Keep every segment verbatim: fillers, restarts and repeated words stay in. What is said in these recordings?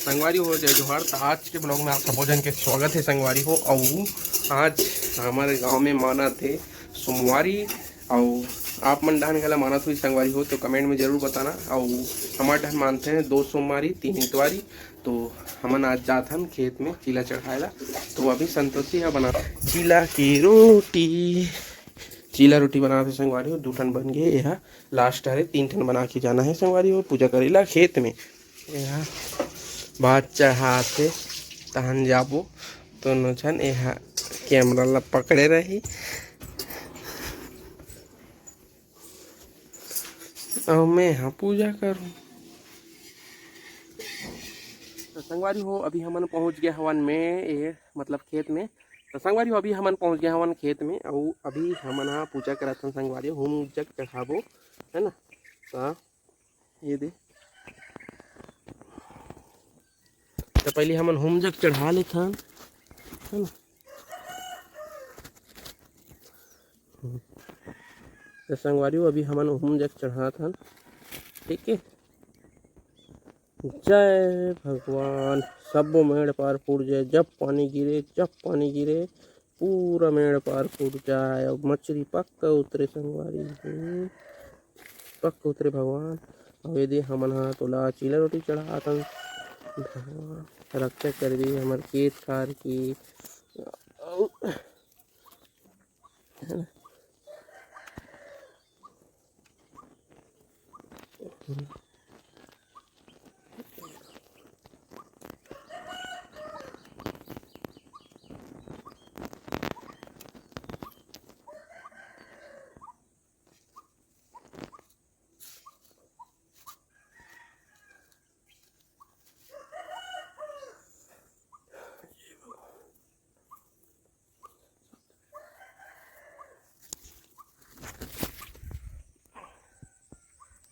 संगवारी हो, जय जोहार। त आज के ब्लॉग में आप सबो झन के स्वागत है संगवारी हो। अउ आज हमारे गांव में मानत है सोमवारी, अउ आप मन डाहन घला मानत हुई संगवारी हो तो कमेंट में जरूर बताना। अउ हमार डाहन मानते हैं दो सोमवारी, तीन इतवारी। तो हमन आज जात हन खेत में चीला चढ़ाए ला। तो अभी संतोषी ह बना चीला की रोटी, चीला रोटी बनात हे संगवारी हो। दू ठन बन गे, एहा लास्ट हरे, तीन ठन बना के जाना है संगवारी हो पूजा करे ला खेत में। एहा भात चढ़ात हे, तहन जाबो दोनों झन। एहा कैमरा ला पकड़े रही। अउ मैं हा पूजा करूँ। तो संगवारी हो, अभी हमन पहुँच गए हवन में, ए, मतलब खेत में। तो संगवारी हो, अभी हमन पहुँच गए हवन खेत में, अउ अभी हमन हा पूजा करत हन संगवारी हो, होम जग चढ़ाबो, है ना। तो ये दे, तो पहले हमन होम जग चढ़ा लेथन, है ना। तो संगवारी हो, अभी हमन होम जग चढ़ात हन, ठीक है। जय भगवान, सब्बो मेड़ पार फूट जाए, जब पानी गिरे, जब पानी गिरे, पूरा मेड़ पार फूट जाए। अब मछली पक्का उतरे संगवारी हो, पक्का उतरे भगवान। अब ये दे हमन हा तोला चीला रोटी चढ़ात हन, भगवान रक्षा कर दे हमर खेत खार की। अउ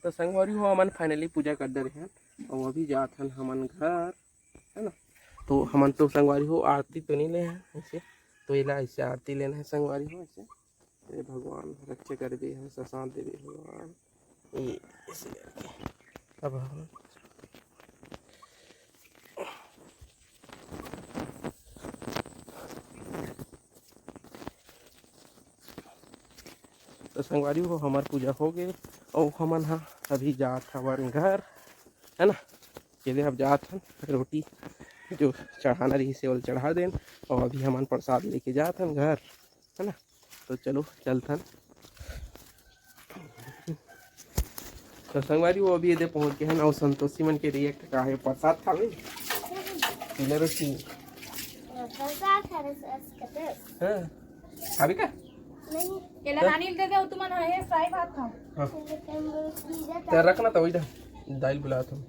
तो संगवारी हो, हमन finally पूजा कर डरे हन, अउ अभी जात हन हमन घर, है ना। तो हमन तो संगवारी हो आरती तो नहीं ले हन ऐसे, तो एला ऐसे आरती लेना है संगवारी हो ऐसे। हे भगवान, रक्षा कर दे, हमेशा साथ दे दे भगवान। ये ऐसे करके अब हम तो संगवारी हो, हमार पूजा हो गए, अउ हमन हा अभी जात हवन घर, है ना। ये दे अब जात हन, रोटी जो चढ़ाना रही से ओला चढ़ा देन, अउ अभी हमन प्रसाद लेके जात हन घर, है ना। तो चलो चलथन। तो संगवारी हो, अभी ये दे पहुंच गए हन, अउ संतोषी मन के react का है, प्रसाद खावे, पीला रोटी। प्रसाद खावे से असकते। हाँ, खावे का? नहीं। केला हाँ? नानी दे दे, तुमन है फ्राई भात खाओ। हाँ। तो रखना तो वही दा, दाल बुलात हूँ।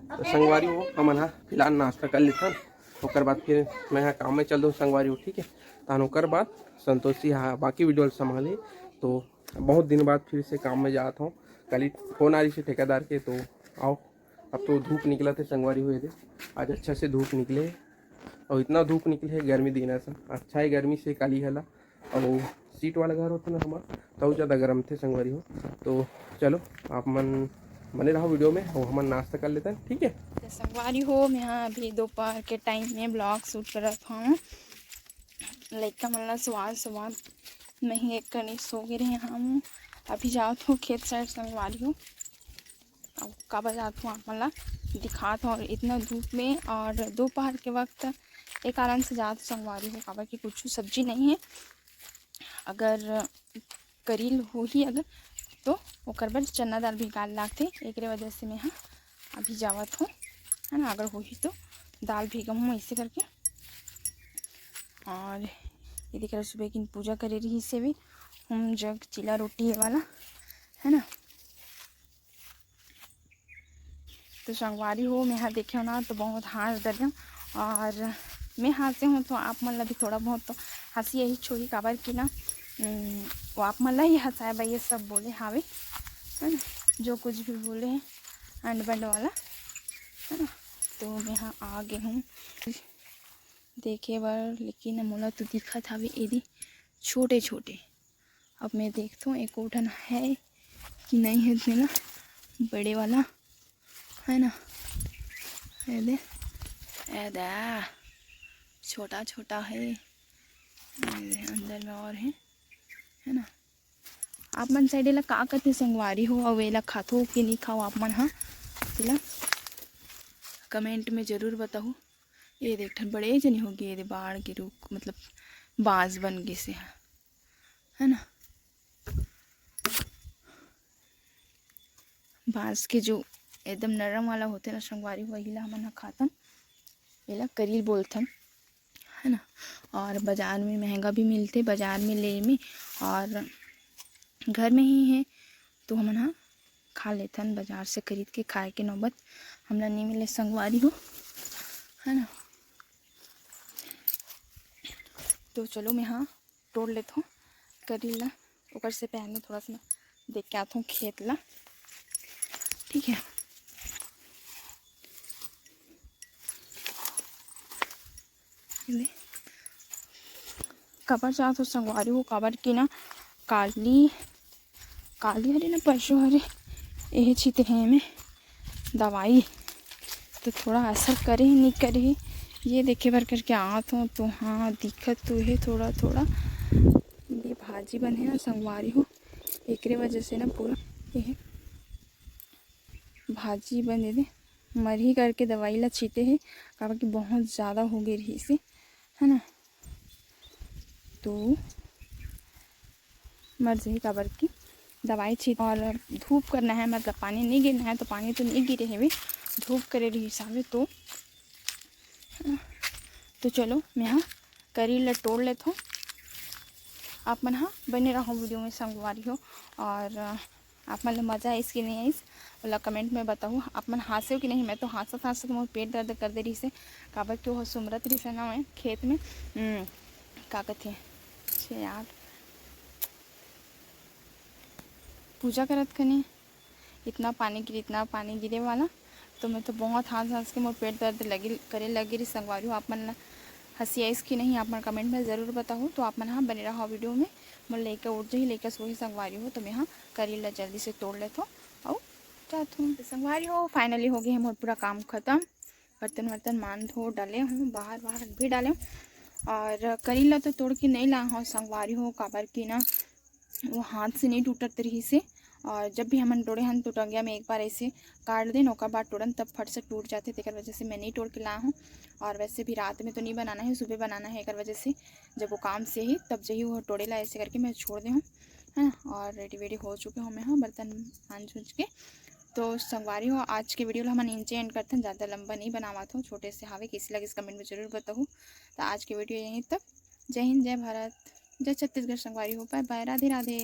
तो संगवारी हो, हमन हा फिलहाल नाश्ता कर लेथन, ओकर बाद फिर मैं हा काम में चल दूँ संगवारी हो, ठीक है। तहन ओकर बाद संतोषी हा बाकी वीडियो ल संभाली। तो बहुत दिन बाद फिर से काम में जात हूँ, कल ही फोन आ रही से ठेकेदार के, तो आओ, अब तो धूप निकला थे संगवारी हो, ये दे आज अच्छा से धूप निकले, और इतना धूप निकले है गर्मी दिन ऐसा अच्छा है, गर्मी से काली हला। अउ सीट वाला घर होथे ना हमर, तो ज़्यादा गरम थे संगवारी हो। तो चलो, आप मन बने रहो वीडियो में, अउ हमन नाश्ता कर लेथन, ठीक है। तो संगवारी हो, मैं हा अभी दोपहर के टाइम में ब्लॉग शूट करत हूँ। लइका मन ला सुवाद सुवाद में ही एक कनी सो गे रहे हम। अभी जावत हूँ खेत साइड संगवारी हो। अब काबर जात हूँ, आप मन ला दिखात हूँ। और इतना धूप में और दोपहर के वक्त एक कारण से जात हूँ संगवारी हो, काबर कि कुछ सब्जी नहीं है। अगर करील होही अगर, तो ओकर बर चना दाल भिगाल लागथे, एकरे वजह से मैं हा अभी जावत हूँ, है ना। अगर होही तो दाल भिगहूँ ऐसे करके। और ये देख रहे, सुबह की पूजा करे रही से भी, होम जग चीला रोटी ये वाला, है ना। तो संगवारी हो, मैं हा देखे ना तो बहुत हंस डरे हूँ, और मैं हंसे हूँ तो आप मन ला भी थोड़ा बहुत तो हंसी यही छोही, काबर कि ना, उम, वो आप मन ला ही हंसाए बर ये सब बोले हावे, है ना, जो कुछ भी बोले हैं अंड बंड वाला, है ना। तो मैं हा आ गए हूँ देखे बर, लेकिन मोला तो दिखत हावे एदी छोटे छोटे। अब मैं देखथों एको ठन है कि नहीं है तेला, बड़े वाला। है ना, ये दे, ये दे, छोटा छोटा है, ये दे, अंदर में और है, है ना। आप मन side एला का कथे संगवारी हो, अउ एला खाथो कि नहीं खाओ आप मन हा, तेला comment में जरूर बताहू। ये देख, ठन बड़े जनी हो गए, ये दे बाढ़ के रुख, मतलब बांस बन गए से, है ना। बांस के जो एकदम नरम वाला होथे ना संगवारी, वही ला हमन ह खाथन, एला करील बोलथन, है ना। और बाजार में महंगा भी मिलथे, बाजार में ले में, और घर में ही है तो हमन ह खा लेथन, बाजार से खरीद के खाए के नौबत हमला नहीं मिले संगवारी हो, है ना। तो चलो मैं हाँ तोड़ लेथों करील ला, ओकर से पहले थोड़ा सा मैं देख के आथों खेत ला, ठीक है। ले, काबर जात हो संगवारी हो, काबर कि ना काली, काली हरे ना परसों हरे, एहे छिते हे एमे दवाई, तो थोड़ा असर करे ही नहीं करे ही। ये देखे बर करके आत हो तो हाँ दिखत तो हे थोड़ा थोड़ा। ये भाजी बने ना संगवारी हो, एकरे वजह से ना पूरा ये भाजी बन दे मरही करके दवाई ला छीटे हे, काबर कि बहुत ज़्यादा हो गए रही से, है ना। तो मर जाही, काबर कि दवाई छीट और धूप करना है, मतलब पानी नहीं गिरना है, तो पानी तो नहीं गिरे हवे, धूप करे रही सावे तो। तो चलो मैं हाँ करील ला तोड़ लेथों, आप मन हाँ बने रहो वीडियो में संगवारी हो। और आप मन ला मजा आइस कि नहीं आइस, ओला comment में बताहू। आप मन हाँसेव कि नहीं? मैं तो हाँसत हाँसत मोर पेट दर्द कर दे रही से, काबर कि वो सुमरत रही से ना मैं खेत में, हम्म, का कथे छे यार, पूजा करत कने इतना पानी गिरे, इतना पानी गिरे वाला, तो मैं तो बहुत हाँस हाँस के मोर पेट दर्द लगे करे लगे रही संगवारी हो। आप मन ला हंसी आइस कि नहीं, आप मन comment में ज़रूर बताहू। तो आप मन हाँ बने रहो वीडियो में, मोर लइका उठ जाही, लइका सोही संगवारी हो, तो मैं हाँ करील ला जल्दी से तोड़ लेथों अउ जाथों। तो संगवारी हो, finally हो गए है मोर पूरा काम खत्म। बर्तन वर्तन मान धो डाले हूँ, बाहर बाहर भी डाले हूँ। और करील ला तो तोड़ के नहीं ला हूँ संगवारी हो, काबर कि ना वो हाथ से नहीं टूटत रही से। और जब भी हमन तोड़े हन तो टंगिया में एक बार ऐसे काट देन, ओकर बाद तोड़न तब फट से टूट जाते, तेकर वजह से मैं नहीं तोड़ के ला हूँ। और वैसे भी रात में तो नहीं बनाना है, सुबह बनाना है, एकर वजह से जब वो काम से ही तब जही वो तोड़े ला, ऐसे करके मैं छोड़ दे हूँ, है ना। और रेडी वेडी हो चुके हूँ मैं, हाँ बर्तन मांज उंज के। तो संगवारी हो, आज के वीडियो ला हमन इंचे एंड करथन, ज़्यादा लंबा नहीं बनावत हूँ, छोटे से हावे, कैसे लगिस comment में जरूर बताहू। तो आज के वीडियो यहीं तक। जय हिंद, जय भारत, जय छत्तीसगढ़ संगवारी हो, बाय बाय, राधे राधे।